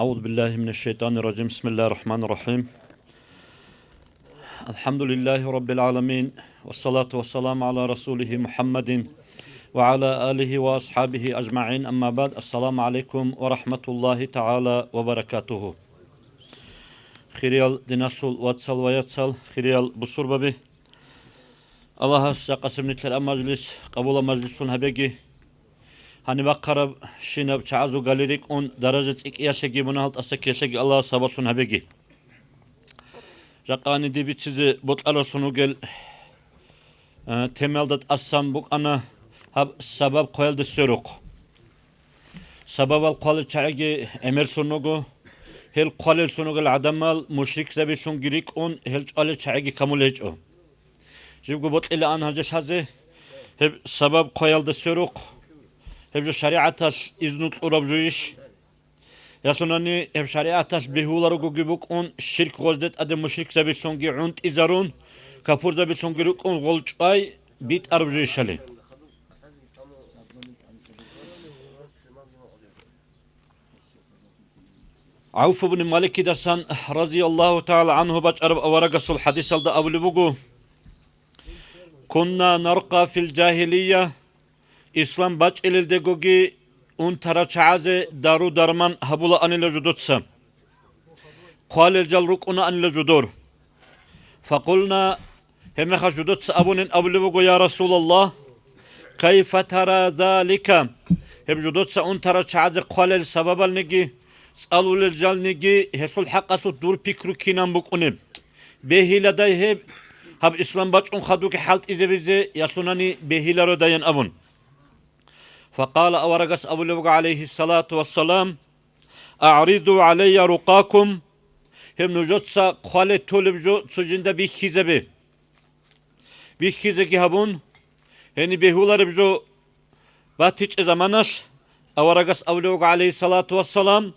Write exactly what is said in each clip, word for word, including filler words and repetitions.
أعوذ بالله من الشيطان الرجيم. بسم الله الرحمن الرحيم. الحمد لله رب العالمين. والصلاة والسلام على رسوله محمد وعلى آله وأصحابه أجمعين. أما بعد. السلام عليكم ورحمة الله تعالى وبركاته. Хириял диналъул вацал ва яцал, хириял бусурбаби. Аллагьас жакъасеб нилъер а мажлис къабулаб мажлислъун гьабеги. Гьаниб бахъараб щинаб чагӀазул гали рикӀкӀун, даража цӀикӀкӀиялъеги мунагьал тӀасаккиялъеги Аллагьас сабаблъун гьабеги. Жакъа гьаниб дие бицизе бокьараллъун вугел, э, темаялда тӀасан букӀана гьаб сабаб хъваялде сверухъ. Сабабал хъвалел чагӀиги гӀемерлъун руго, гьел хъвалеллъун ругел гӀадамал мушрикзабилъунги рикӀкӀун, гьел чӀвалел чагӀиги камул гьечӀо. Жибго бокьилаан гьанже лъазе, гьеб сабаб хъваялда сверухъ, гьеб жо шаригӀаталъ изну кьураб жойищ? Ялъунани гьеб шаригӀаталъ бегьуларогоги букӀун, ширк гъозде тӀаде мушрикзабилъунги гӀунтӀизарун, капурзабилъунги рукӀун гъол чӀвай битӀараб жойищали? ГӀавф ибн Маликидасан, разияллагьу тагӀала гӀангьу, бачӀараб аварагасул хадисалда абулеб буго: «Кунна наркъа фил жагьилия», ислам бачӀилелдегоги унтарал чагӀазе дару-дарман гьабулаанила жудоца. Хъвалел жал рукӀунаанила жудор. Факъулна, гьебмехалъ жудоца абунин абулеб буго: «Я Расулаллагь, кайфа тара залика?» Гьеб жудоца унтарал чагӀазе хъвалел сабабалниги, цӀалулел жалниги, гьелъул хӀакъалъулъ дур пикру кинан букӀунеб? Бегьиладай гьеб, гьаб ислам бачӀун хадуги хӀалтӀизабизе, ялъунани бегьилародайин абун. Факъала, аварагас абулеб буго, гӀалайгьиссалату вассалам: «АгӀриду гӀалайя рукъакум», гьеб нужеца хъвале толеб жо цо жинда бихьизабе. Бихьизеги гьабун, гьениб бегьулареб жо батичӀеб заманалъ, аварагас абулеб буго, гӀалайгьиссалату вассалам: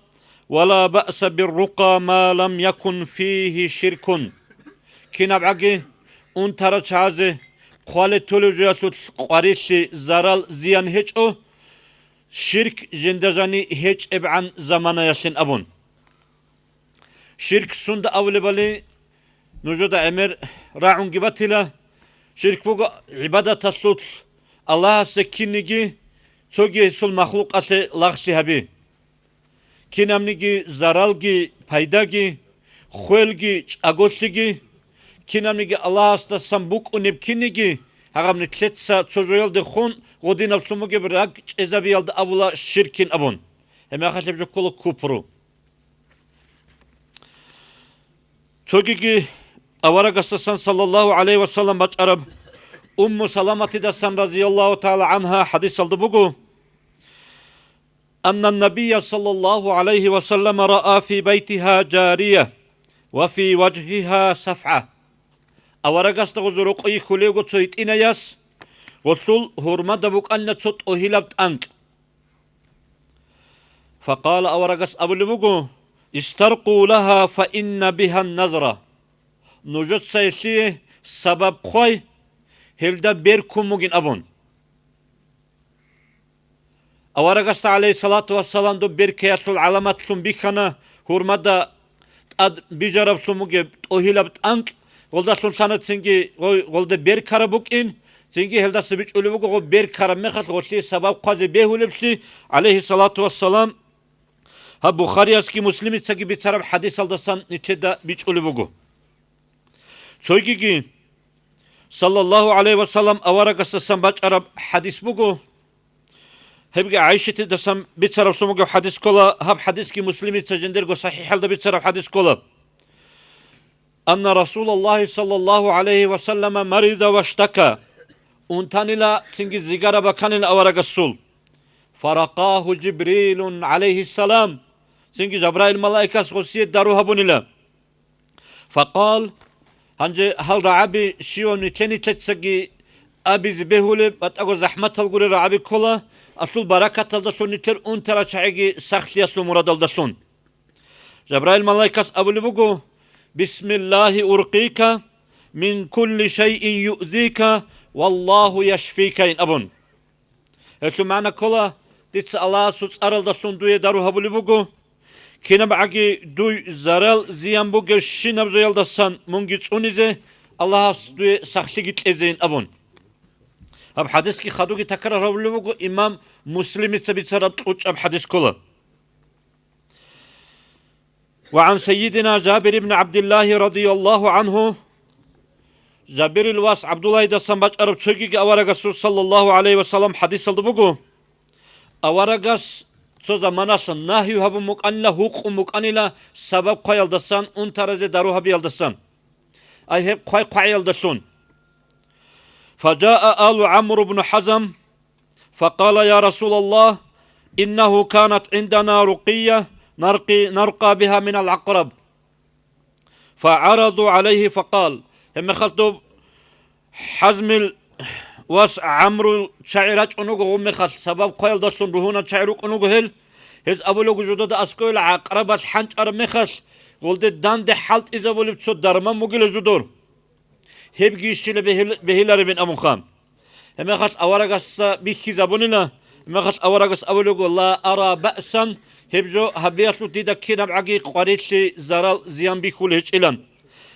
«Ва ла баъса биррукъа ма лам якун фигьи ширкун». КинабгӀаги унтарал чагӀазе хъвале толеб жоялъулъ къварилъи, зарал, зиян гьечӀо, ширк жинда жаниб гьечӀебгӀан заманаялъин абун. Ширк сунда абулебали нужеда гӀемер рагӀунги батила. Ширк буго гӀибадаталъулъ Аллагьасе кинниги цоги гьесул махлукъалъе лагълъи гьаби. Кинабниги заралги пайдаги, хвелги чӀаголъиги, кинабниги Аллагьасдасан букӀунеб кинниги, гьагъаб нилъеца цо жоялдехун гъодинаблъун бугеб ракӀчӀезабиялда абула ширкин абун. Гьебмехалъ гьеб жо ккола купру. Цогиги аварагасдасан, саллаллагьу гӀалайгьи ва саллам, бачӀараб Умму Саламатидасан, разияллагьу тагӀала гӀангьа, хадисалда буго: «Аннан Набийя, саллаллагьу гӀалайгьи ва саллам, раа фи байтигьа жария ва фи важгьигьа сафгӀа». Аварагасда гъозул рокъой хьулевго цо гьитӀинаяс гъолъул гьурмада букӀанила цо тӀогьилаб тӀанкӀ. Факъала, аварагас абулеб буго: «Истаркъу лагьа фа инна бигьа назра». Нужеца гьелъие сабаб хъвай, гьелда бер ккун бугин абун. Аварагасда, гӀалайгьиссалату вассалам, доб бер ккеялъул гӀаламатлъун бихьана гьурмада тӀад бижараблъун бугеб тӀогьилаб тӀанкӀ, гъолдалъун лъана цинги гъой гъолда бер ккараб букӀин, цинги гьелдаса бичӀчӀулеб буго гъоб бер ккараб мехалъ гъолъие сабаб хъвазе бегьулеблъи, гӀалайгьиссалату вассалам. Гьаб Бухариясги Муслимицаги бицараб хадисалдасан нилъеда бичӀчӀулеб буго. Цойгиги, саллаллагьу гӀалайгьи ва саллам, аварагасдасан бачӀараб хадис буго. Гьебги ГӀайшатидасан бицараблъун бугеб хадис ккола, гьаб хадисги Муслимица жиндирго сахӀихӀалда бицараб хадис ккола. Анна Расулаллагьи, саллаллагьу гӀалайгьи ва саллама, марида ва штака, унтанила, цинги зигара баканила аварагасул. Фаракъагьу Жибрилун, гӀалайгьиссалам, цинги Жабраил малаикас гъосие дару гьабунила. Факъал, гьанже гьал рагӀаби щивав нилъе-нилъецаги абизе бегьулеб, батӀаго захӀматал гурел рагӀаби ккола, алъул баракаталдалъун нилъер унтарал чагӀиги сахлъиялъул мурадалдалъун. Жабраил малаикас абулеб буго: «Бисмиллагьи уркъика мин кулли шайин юъзика, валлагьу яшфика», – ин абун. Гьелъул магӀна ккола: «Дица Аллагьасул цӀаралдалъун дуе дару гьабулеб буго, кинабгӀаги дуй зарал-зиян бугебщинаб жоялдасан мунги цӀунизе, Аллагьас дуе сахлъиги кьезейин абун. Гьаб хадисги хадуги такрар гьабулеб буго, имам Муслимица бицараб кьучӀаб хадис ккола. وعن سيدنا جابر بن عبد الله رضي الله عنه, Жабирил вас ГӀабдуллагьидасан бачӀараб цогиги аварагасул саллаллагьу гӀалайгьи ва саллам хадисалда буго, аварагас цо заманалъ нагьи гьабун букӀанила, гьукъун букӀанила сабаб хъваялдасан, унтаразе дару гьабиялдасан. Ай гьеб хъвай-хъвагӀиялдалъун. فجاء آل عمرو بن حزم فقال: يا رسول الله، إنه كانت عندنا رقية نرقي، نرقى بها من العقرب. فعرضوا عليه فقال, гьеб мехалъ доб ХӀазмил вас ГӀамру чагӀи рачӀун вуго, гьеб мехалъ сабаб хъваялдалъун ругьунал чагӀи рукӀун вуго гьел. Гьез абулего жидеда аскӀовел гӀакърабалъ хӀанчӀараб мехалъ, гьелде данде хӀалтӀизабулеб цо дарман бугила жидер. Гьебги щила бегьил-, бегьиларебин абунха. Гьеб мехалъ аварагасда бихьизабунила, гьеб мехалъ аварагас абулего: لا أرى بأسا, гьеб жо гьабиялъул дида кинабгӀаги къварилъи зарал-зиян бихьулеб гьечӀилан.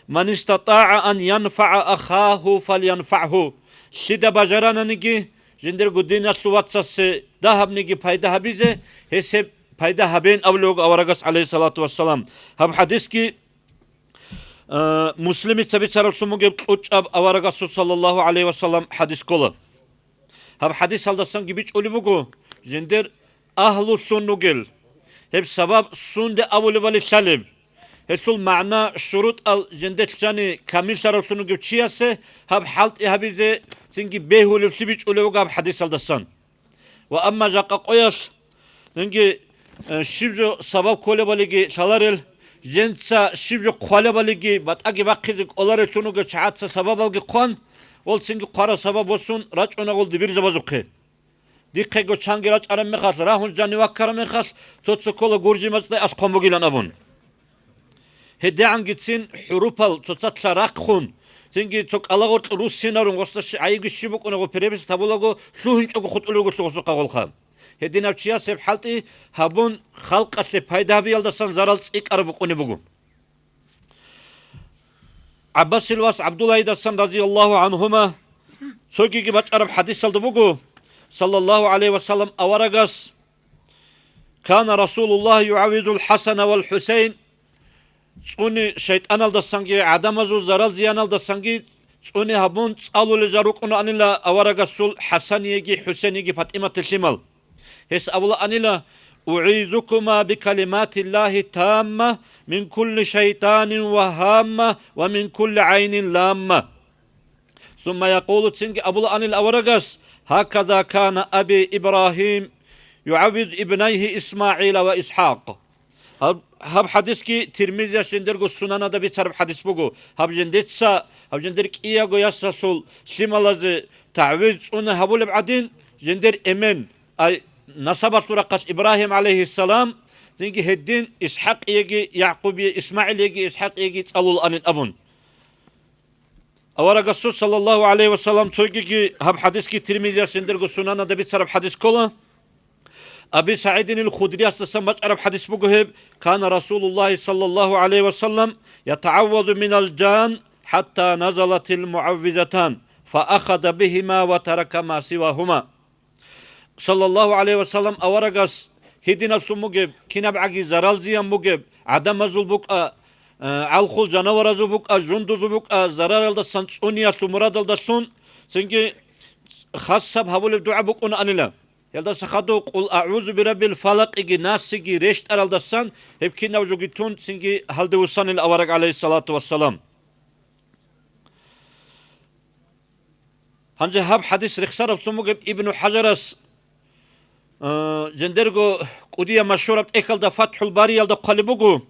من استطاع أن ينفع أخاه فلينفعه. Лъида бажарананиги, жиндирго диналъул вацасе дагьабниги пайда гьабизе, гьес гьеб пайда гьабейин абулеб буго аварагас, гӀалайгьиссалату вассалам. Гьаб хадисги Э, Муслимица бицараблъун бугеб кьучӀаб аварагасул саллаллагьу гӀалайгьи ва саллам хадис ккола. Гьаб хадисалдасанги бичӀчӀулеб буго, жиндир агьлулъун ругел, гьеб сабаб сунде абулебали лъалеб, гьелъул магӀна, шурутӀал жиндилъ жани камиллъараблъун ругев чиясе гьаб хӀалтӀи гьабизе цинги бегьулеблъи бичӀчӀулеб буго гьаб хадисалдасан. Ва амма жакъа къоялъ, гьанги, э, щиб жо сабаб кколебалиги лъаларел, жинца щиб жо хъвалебалиги батӀаги бахъизе кӀолареллъун вугев чагӀаца сабабалги хъван, гьелцинги хъвараб сабаб босун рачӀуна гьел дибирзабазухъе. Дихъего чанги рачӀараб мехалъ, рагьун жанив ваккараб мехалъ, цо-цо ккола гуржи мацӀалде аскъун бугилан абун. ГьедигӀангицин хӀурупал цоцалъа рахъун, цинги цо кӀалагъоркь руссинарун, гъосда щи-, гӀайибги щиб букӀунего перепись гьабулаго, лъугьинчӀого хутӀулел руго гъосухъа гъолха. Гьединав чияс гьеб хӀалтӀи гьабун, халкъалъе пайда гьабиялдасан зарал цӀикӀкӀараб букӀунеб буго. ГӀаббасил вас ГӀабдуллагьидасан, разияллагьу гӀангьума, цогиги бачӀараб хадисалда буго, саллаллагьу гӀалайгьи ва саллам, аварагас, كان رسول الله يعوذ الحسن والحسين, цӀуни шайтӀаналдасанги гӀадамазул зарал-зияналдасанги цӀуни гьабун цӀалулел жал рукӀунаанила аварагасул ХӀасаниеги ХӀусейниеги ПатӀиматил лъимал. Гьес абулаанила: أعيذكما بكلمات الله التامة من كل شيطان وهامة ومن كل عين لامة. ثم يقول, цинги абулаанил аварагас: هكذا كان أبي إبراهيم يعوذ ابنيه إسماعيل وإسحاق. Гьаб, гьаб хадисги Тирмизияс жиндирго Сунанада бицараб хадис буго. Гьаб жиндица, гьаб жиндир кӀиябго ясалъул лъималазе тагӀвиз цӀуна гьабулеб гӀадин, жиндир эмен, ай, насабалъул рахъалъ Ибрагьим гӀалайгьиссалам, цинги гьедин ИсхӀакъиеги ЯгӀкъубие, ИсмагӀилиеги ИсхӀакъиеги цӀалулаанин абун. Аварагасул, саллаллагьу гӀалайгьи ва саллам, цогиги гьаб хадисги Тирмизияс жиндирго Сунанада бицараб хадис ккола. Аби СагӀидинил Худриясдасан бачӀараб хадис буго гьеб: كان رسول الله صلى الله عليه وسلم يتعوذ من الجان حتى نزلت المعوذتان فأخذ بهما وترك ما سواهما. Саллаллагьу гӀалайгьи ва саллам, аварагас гьединаблъун бугеб, кинабгӀаги зарал-зиян бугеб, гӀадамазул букӀа, э, гӀалхул жанаваразул букӀа, жундузул букӀа, зараралдасан цӀуниялъул мурадалдалъун, цинги хасаб гьабулеб дугӀа букӀунаанила. Гьелдаса хадув «Къул агӀузу бираббил фалакъиги насиги» рещтӀаралдасан гьеб кинаб жоги тун, цинги гьалде вуссанила авараг, гӀалайгьиссалату вассалам. Гьанже гьаб хадис рехсаралъун бугеб Ибну ХӀажарас, э, жиндирго кӀудияб машгьураб тӀехьалда ФатхӀул Бариялда хъвалеб буго: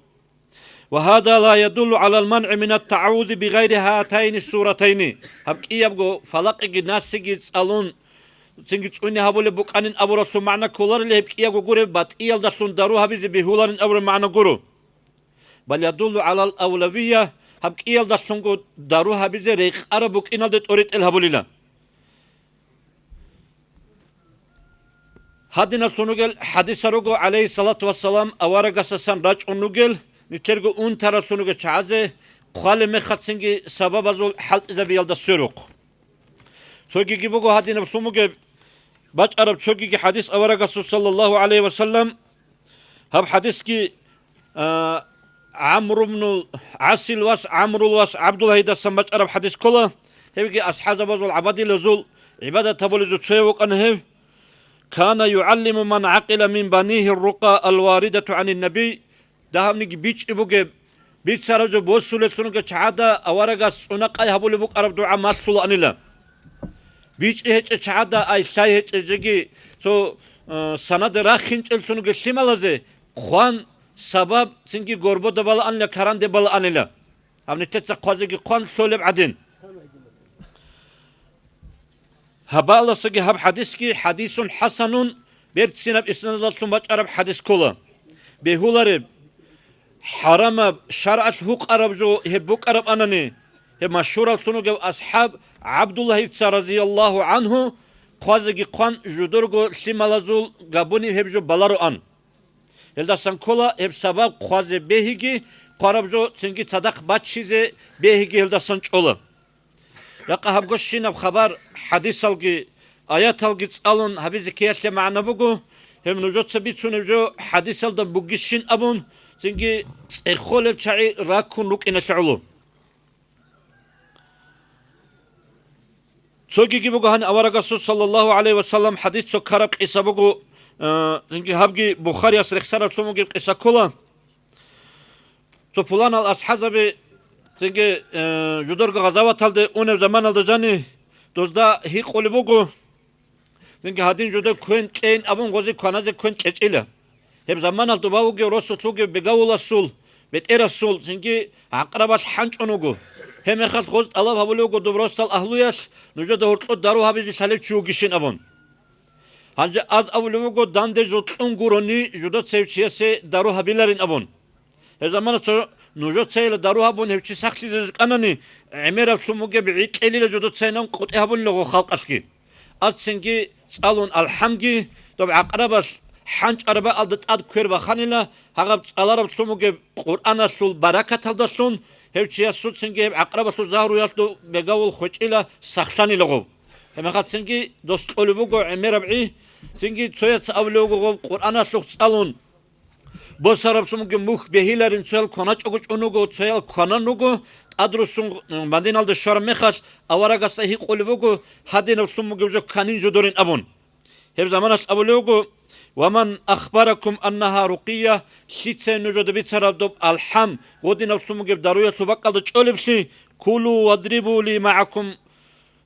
وهذا لا يدل على المنع من التعوذ بغير هاتين السورتين. Гьаб кӀиябго фалакъиги насиги цӀалун, цинги цӀуни гьабулеб букӀанин абуралъул магӀна кколарила гьеб кӀиябго гуреб батӀиялдалъун дару гьабизе бегьуларин абураб магӀна гуро. بل يدل على الأولوية, гьаб кӀиялдалъунго дару гьабизе рекъараб букӀиналде тӀоритӀел гьабулила. Гьадинаблъун ругел хӀадисал руго, гӀалайгьиссалату вассалам, аварагасдасан рачӀун ругел, нилъерго унтараллъун ругел чагӀазе хъвалеб мехацинги сабабазул хӀалтӀизабиялда сверухъ. Цогиги буго гьадинаблъун бугеб, бачӀараб цогиги хӀадис аварагасул, саллаллагьу гӀалайгьи ва саллам, гьаб хӀадисги, а, ГӀамру ибну ГӀасил вас, ГӀамрул вас ГӀабдуллагьидасан бачӀараб хӀадис ккола. Гьевги асхӀабзабазул гӀабадилазул гӀибадат гьабулезул цояв вукӀана гьев. Кана югӀаллиму ман гӀакъила мин банигьи рукъа алваридату гӀанин набий. Дагьабниги бичӀчӀи бугеб, бицараб жо босулеллъунги чагӀада аварагас цӀунакъай гьабулеб букӀараб дугӀа малъулаанила. БичӀчӀи гьечӀеб чагӀада, ай лъай гьечӀеб жеги цо, э, санаде рахинчӀеллъунги лъималазе хъван, сабаб цинги горбода балаанила, каранде балаанила. Гьаб нилъеца хъвазеги хъван лъолеб гӀадин. Гьабааласаги гьаб хӀадисги хӀадисун хӀасанун, берцинаб иснадалъун бачӀараб хӀадис ккола. Бегьулареб, хӀарамаб, шаргӀалъ гьукъараб жо гьеб букӀараб анани, гьеб машгьураблъун вугев асхӀаб ГӀабдуллагьица, разияллагьу гӀангьу, хъвазеги хъван, жудорго лъималазул габуни гьеб жо балароан. Гьелдасан ккола гьеб сабаб хъвазе бегьиги, хъвараб жо цинги цадахъ баччизе бегьиги гьелдасан чӀола. Ракъа гьабго щинаб хабар хӀадисалги, аяталги цӀалун гьабизе ккеялъе магӀна буго, гьеб нужеца бицунеб жо хӀадисалда бугищин абун, цинги цӀехолел чагӀи раккун рукӀиналъе гӀоло. Цогиги буго гьаниб аварагасул, саллаллагьу гӀалайгьи ва саллам, хӀадис цо ккараб къиса буго, э, цинги гьабги Бухарияс рехсараблъун бугеб къиса ккола. Цо пуланал асхӀабзаби цинги, э, жударго гъазаваталде унеб заманалда жани, дозда гьикъулеб буго, цинги гьадин жудар квен кьейин абун, гъози кваназе квен кьечӀила. Гьеб заманалда вугев росулъ вугев бегавуласул, бетӀерасул, цинги гӀакърабалъ хӀанчӀун вуго. Гьеб мехалъ гъоз тӀалаб гьабулев вуго доб росдал агьлуялъ, нужеда гьоркьоб дару гьабизе лъалев чи вугищин абун. Гьанже аз абулев вуго, данде жо кьун гурони, жудаца гьев чиясе дару гьабиларин абун. Гьеб замана цо нужецайила дару гьабун гьев чи сахлъизе рукӀанани, гӀемераблъун бугеб гӀикъелила жудецайилан къотӀи гьабунила гъо халкъалъги. Аз цинги цӀалун алхӀамги, доб гӀакърабалъ хӀанчӀараб бакӀалда тӀад квер баханила, гьагъаб цӀалараблъун бугеб Къуръаналъул баракаталдалъун, гьев чиясул цинги гьеб гӀакърабалъул загьруялъул бегавул хвечӀила сахлъанила гъоб. Гьебмехалъ цинги дос кьолеб буго гӀемераб гӀи, цинги цояц абулев вуго гъоб Къуръаналъухъ цӀалун, босараблъун бугеб мухь бегьиларин, цоял кваначӀого чӀун вуго, цоял кванан вуго, тӀадрусун Мадиналда щвараб мехалъ, аварагасда гьикъулеб буго, гьадинаблъун бугеб жо кканин жудорин абун. Гьеб заманалъ абулев вуго, «Ва ман ахбаракум аннагьа рукъия», лъицайин нужеда бицараб доб алхӀам, гъодинаблъун бугеб даруялъул бакӀалда чӀолеблъи, «Кулу вадрибу ли магӀакум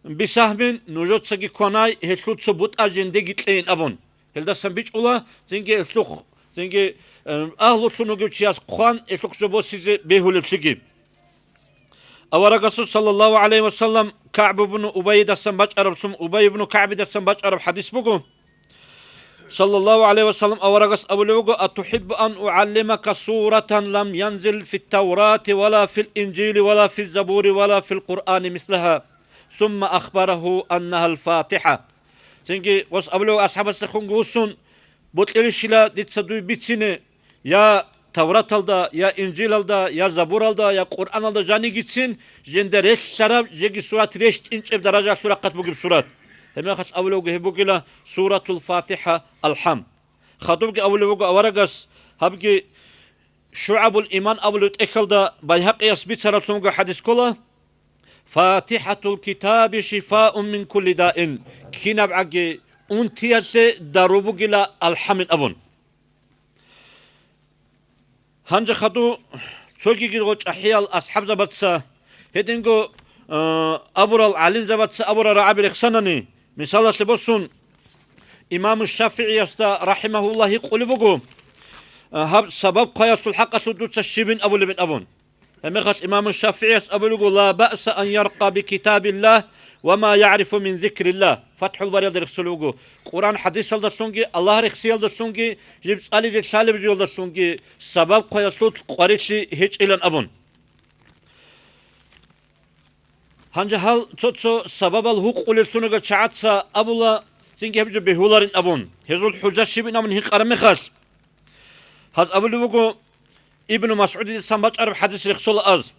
бисагьмин», нужецаги кванай, гьелъул цо бутӀа жиндеги кьейин абун. Гьелдасан бичӀула, цинги гьелъухъ, цинги, э, агьлулъун вугев чияс хъван, гьелъухъ жо босизе бегьулеблъиги. Аварагасул, саллаллагьу гӀалайгьи ва саллам, КагӀб ибн Убайидасан бачӀараблъун, Убай ибн КагӀбидасан бачӀараб хӀадис буго. Саллаллагьу гӀалайгьи ва саллам аварагас абулев вуго: «Атухиббу ан угӀаллимака суратан лам янзил фит Таврати ва ла фил Инжили ва ла физ Забури ва ла фил Къуръани мислагьа? Сумма ахбарагьу аннагьал ФатихӀа». Цинги гъос абулев асхӀабасдехунги вуссун, бокьилищила дица дуй бицине, я Тавраталда, я Инжилалда, я Забуралда, я Къуръаналда жанигицин, жинда релълъараб, жеги сурат рещтӀинчӀеб даражалъул рахъалъ бугеб сурат. Гьебмехалъ абулев вуго гьеб бугила Суратул ФатихӀа, АлхӀам. Хадубги абулев вуго аварагас, гьабги ШугӀабул Иман абулев тӀехьалда Байгьакъияс бицараблъун вуго хӀадис ккола, «ФатихӀатул китаби шифаун мин кулли даин», кинабгӀаги унтиялъе дару бугила алхӀамин абун. Гьанже хадуб цогиги гъо чӀахӀиял асхӀабзабаца, гьединго, э, абурал гӀалимзабаца абурал рагӀаби рехсанани, мисалалъе босун, имаму ШафигӀиясда, рахӀимагьуллагь, гьикъулеб буго, э, гьаб сабаб хъваялъул хӀакъалъулъ дуца щибин абулебин абун. Гьебмехалъ имаму ШафигӀияс абулего: «Ла баъса ан яркъа би китабиллагь ва ма ягӀрифу мин зикриллагь». ФатхӀул Бариялда рехсулев вуго: Къуръан хӀадисалдалъунги, Аллагь рехсиялдалъунги, жиб цӀализе лъалеб жоялдалъунги сабаб хъваялъулъ къварилъи гьечӀилан абун. Гьанже гьал цо-цо сабабал гьукъулеллъунага чагӀаца абула, цинги гьеб жо бегьуларин абун, гьезул хӀужа щибин абун гьикъараб мехалъ, гьаз абулеб буго, Ибну МасгӀудидасан бачӀараб хӀадис рехсола аз.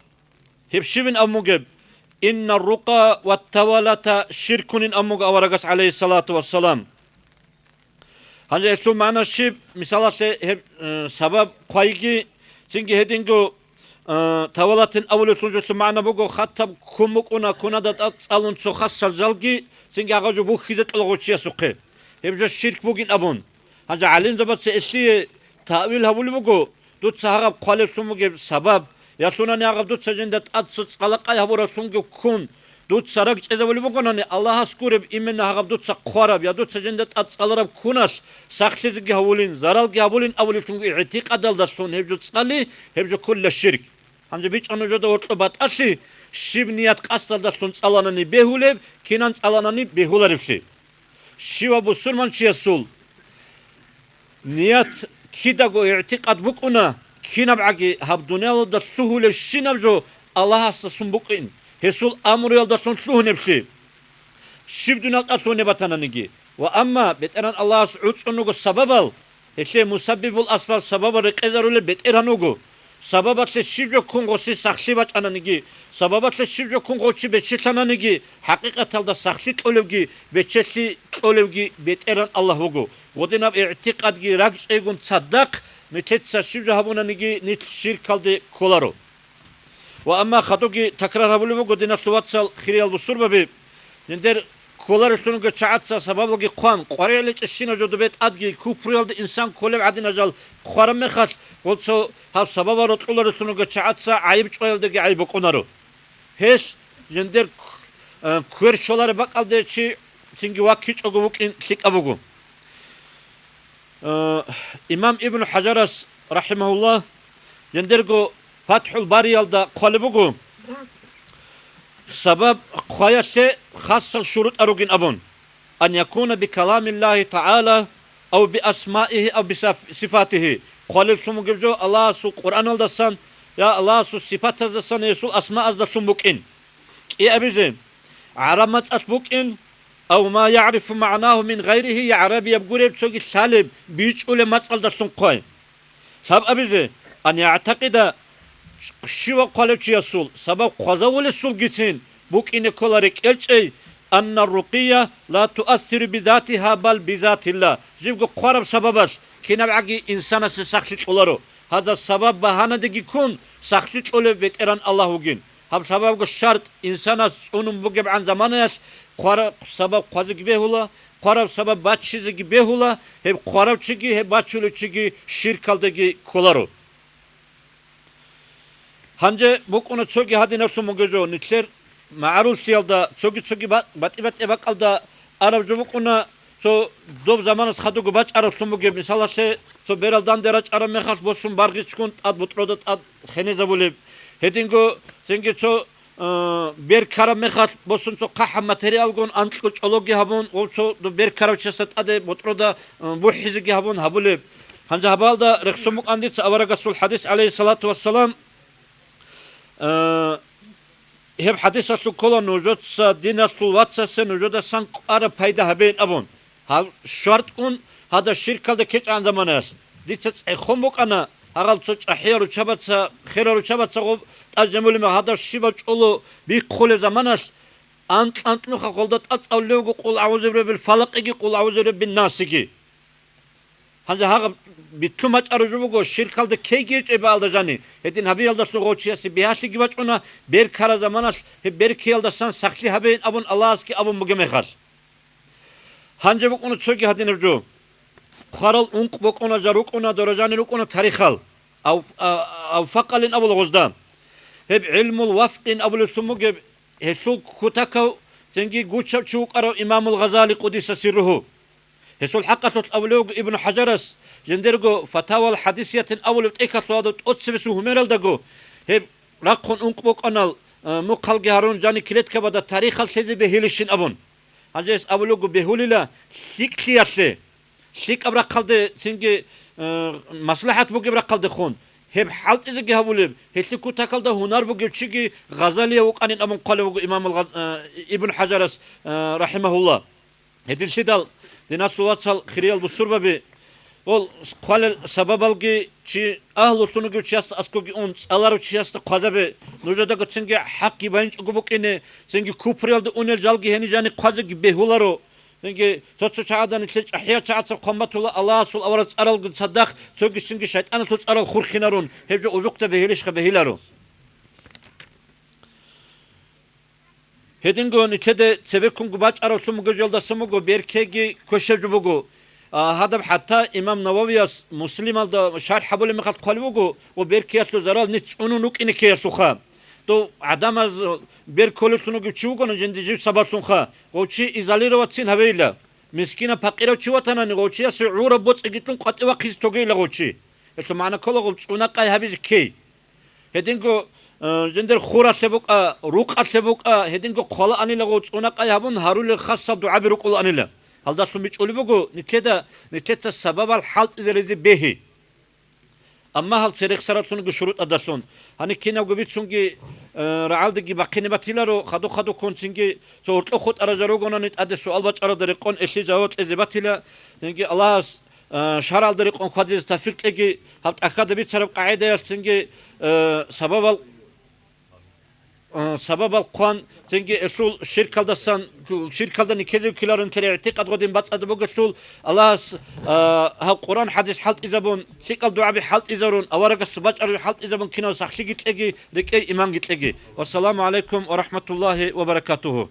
Гьеб щибин абун бугеб? Инна рукъа ва тавалата ширкунин абун буго аварагас, гӀалайгьиссалату вассалам. Гьанже гьелъул магӀна щиб? Мисалалъе, гьеб, э, сабаб хъвайги, цинги гьединго, э, тавалатин абулеблъун жолъул магӀна буго, хатаб ккун букӀуна, кунада тӀад цӀалун цо хасал жалги, цинги гьагъа жо бухьизе кьола гъов чиясухъе. Гьеб жо ширк бугин абун. Гьанже гӀалимзабаца гьелъие таъвил гьабулеб буго, дуца гьагъаб хъвалеблъун бугеб сабаб, ялъунани гьагъаб дуца жинда тӀад цо цӀалакъай гьабураблъунги ккун, дуца ракӀчӀезабулеб бугонани, Аллагьас гуреб именно гьагъаб дуца хъвараб я дуца жинда тӀад цӀалараб ккуналъ сахлъизеги гьавулин, заралги гьабулин абулеблъунги игӀтикъадалдалъун гьеб жо цӀали, гьеб жо ккола ширк. Гьанже бичӀа нужеда гьоркьоб батӀалъи, щиб ният-къасдалдалъун цӀаланани бегьулеб, кинан цӀаланани бегьулареблъи. Щивав бусурманчиясул ният кидаго игӀтикъад букӀуна, кинабгӀаги гьаб дуниялалда лъугьулебщинаб жо Аллагьасдасун букӀин, гьесул амруялдалъун лъугьунеблъи. Щиб дуниялалда лъугьунеб батананиги. Ва амма БетӀергьан Аллагьас гӀуцӀун руго сабабал, гьелъие мусаббибул асбаб, сабабал рекъезарулеб БетӀергьан вуго. Сабабалъе щиб жо ккун гъоси сахлъи бачӀананиги, сабабалъе щиб жо ккун гъов чи бечелъананиги, хӀакъикъаталда сахлъи кьолевги, бечелъи кьолевги БетӀергьан Аллагь вуго. Гъодинаб игӀтикъадги ракӀчӀейгун цадахъ, нилъеца щиб жо гьабунаниги, нилъ ширкалде кколаро. Ва амма хадуги такрар гьабулеб буго, диналъул вацал, хириял бусурбаби, жиндер кколарелъунго чагӀаца сабабалги хъван, къваригӀел гьечӀебщинаб жо добе тӀадги купруялде инсан кколеб гӀадинал жал хъвараб мехалъ, гъоцо гьаб сабабал рокьуларелъунго чагӀаца гӀайиб чӀваялдеги гӀайиб букӀунаро. Гьелъ жиндер к-, э, квер щолареб бакӀалде чи цинги ваккичӀого вукӀин лъикӀаб буго. Э, имам Ибн ХӀажарас, рахӀимагьуллагь, жиндирго ФатхӀул Бариялда хъвалеб буго, сабаб хъваялъе хасал шурутӀа ругин абун: «Ан якуна би каламиллагьи тагӀала ав би асмаигьи ав би саф-, сифатигьи». Хъвалеблъун бугеб жо Аллагьасул Къуръаналдасан, я Аллагьасул сипатаздасан, гьесул асмааздалъун букӀин. КӀиабизе, гӀараб мацӀалъ букӀин, ав ма ягӀрифу магӀнагьу мин гъайригьи, гӀарабияб гуреб цоги лъалеб, бичӀчӀулеб мацӀалдалъун хъвай. Лъабабизе, ан ягӀтакъида, щивав хъвалев чиясул, сабаб хъвазавулесулгицин букӀине ккола рекӀелчӀей, анна рукъия ла туассиру бизатигьа бал бизатилла, жибго хъвараб сабабалъ кинабгӀаги инсанасе сахлъи кьоларо. Гьазда сабаб багьанадеги ккун, сахлъи кьолев БетӀергьан Аллагь вугин. Гьаб лъабабго шартӀ инсанас цӀунун бугебгӀан заманаялъ хъвараб сабаб хъвазеги бегьула, хъвараб сабаб баччизеги бегьула, гьеб хъварав чиги, гьеб бачулев чиги ширкалдеги кколаро. Гьанже букӀуна цоги гьадинаблъун бугеб жо, нилъер магӀаруллъиялда цоги-цоги ба-, батӀи-батӀи бакӀалда араб жо букӀуна, цо доб заманас хадуго бачӀараблъун бугеб, мисалалъе, цо берал данде рачӀараб мехалъ босун баргъичӀгун тӀад бутӀрода тӀад хенезабулеб. Гьединго цинги цо, э, бер ккараб мехалъ босун цо хъахӀаб материалгун анкьго чӀологи гьабун, гъов цо доб бер ккарав чиясда тӀаде бутӀрода, э, бухӀизеги гьабун гьабулеб. Гьанже гьабалда рехсон букӀан дица аварагасул хӀадис, гӀалайгьиссалату вассалам, э, Гьеб хӀадисалъул ккола нужеца диналъул вацасе нужедасан кӀвараб пайда гьабейин абун. Гьаб шартӀун гьадаб ширкалда ккечӀан заманаялъ дица цӀехон букӀана, гьагъал цо чӀахӀиял ручабаца, херал ручабаца гъоб тӀад жемулеб мехалъ гьадаб щибаб чӀоло бихъулеб заманалъ, анкь-анкьнуха гъолда тӀад цӀалулевго къул агӀузу бираббил фалакъиги къул агӀузу бираббин насиги. Гьанже гьагъаб битлъун бачӀараб жо буго, ширкалда ккейги гьечӀеб бакӀалда жани. Гьедин гьабиялдалъун гъов чиясе бигьалъиги бачӀуна, бер ккараб заманалъ гьеб бер ккеялдасан сахлъи гьабейин абун Аллагьасги абун бугеб мехалъ. Гьанже букӀуна цоги гьадинаб жо. Хъварал ункъ букӀуна, жал рукӀуна, дора жани рукӀуна тарихал. Ав-, а-, авфакъалин абула гъозда. Гьеб гӀилмул вафкъин абулеллъун бугеб, гьелъул кутакав цинги гучав чи вукӀарав имамул Гъазали къудиса сирругьу. Гьесул хӀакъалъулъ абулев вуго Ибн ХӀажарас, жиндирго Фатавал ХӀадисиятин абулеб тӀехьалъугьадаб тӀоцебесеб гьумералдаго, гьеб рахъун ункъ букӀанал, э, мухъалги гьарун, жани клеткабада тарихал лъезе бегьилищин абун. Гьанже гьес абулев вуго бегьулила лъикӀлъиялъе, лъикӀаб рахъалде, цинги, э, маслахӀат бугеб рахъалдехун, гьеб хӀалтӀизеги гьабулеб, гьелъул кутакалда гьунар бугев чиги Гъазалияв вукӀанин абун хъвалев вуго имамул Гъаз-, э, Ибн ХӀажарас, э, рахӀимагьуллагь. Гьединлъидал Диналъул вацал, хириял бусурбаби, ол хъвалел сабабалги чи агьлулъун вугев чиясда аскоги ун, цӀаларав чиясда хъвазабе, нужедаго цинги хӀакъги байинчӀого букӀине, цинги куприялда унел жалги гьенижани хъвазеги бегьуларо. Цинги цо-цо чагӀадан нилъер чӀахӀиял чагӀаца хъван батула Аллагьасул авараг цӀаралгун цадахъ, цоги цинги шайтӀаналъул цӀарал хурхинарун, гьеб жо узухъда бегьилищха бегьиларо. Гьединго нилъеде цебеккунго бачӀаравлъун бугеб жалдасан буго беркеги квешаб жо буго. А, гьадаб хӀатта имам Нававияс Муслималда шархӀ гьабулеб мехалъ хъвалеб буго, ва беркеялъул зарал нилъ цӀунун рукӀине ккеялъулха. Дов гӀадамаз бер кколевлъун вугев чи вугони жинди жив сабаблъунха, гъов чи изолироватцин гьавейила. Мискинав-пакъирав чи ватанани, гъов чиясе гӀураб боцӀиги кьун къватӀивахъизе тогейила гъов чи. Гьелъул магӀна ккола гъоб цӀуна-къай гьабизе ккей. Гьединго, э, жиндир хуралъе букӀа, рукъалъе букӀа, гьединго хъвалаанила гъов цӀуна-къай гьабун гьарулел хасал дугӀаби рукӀулаанила. Гьалдалъун бичӀчӀулеб буго нилъеда, нилъеца сабабал хӀалтӀизаризе бегьи. Амма гьал церехсаралъунги шурутӀадалъун. Гьаниб кинабго бицунги, э, рагӀалдеги бахъине батиларо, хадур-хадуккун цинги цо гьоркьоб хутӀарал жо ругонани тӀаде суал бачӀаралда рекъон гьелъие жаваб кьезе батила, цинги Аллагьас а, шаргӀалда рекъон хьвадизе тавфикъ кьеги, гьаб тӀахьазда бицараб къагӀидаялъ цинги, а, сабабал, а, сабабал хъван, цинги гьелъул ширкалдасан, ширкалда никезе ккеларун тери игӀтикъад гъодин бацӀцӀадаб бугелъул, Аллагьас, а, гьаб Къуръан-хӀадис хӀалтӀизабун, лъикӀал дугӀаби хӀалтӀизарун, аварагас бачӀараб жо хӀалтӀизабун кинав сахлъиги кьеги, рекӀей иманги кьеги. Вассаламу гӀалайкум ва рахӀматуллагьи ва баракатугьу.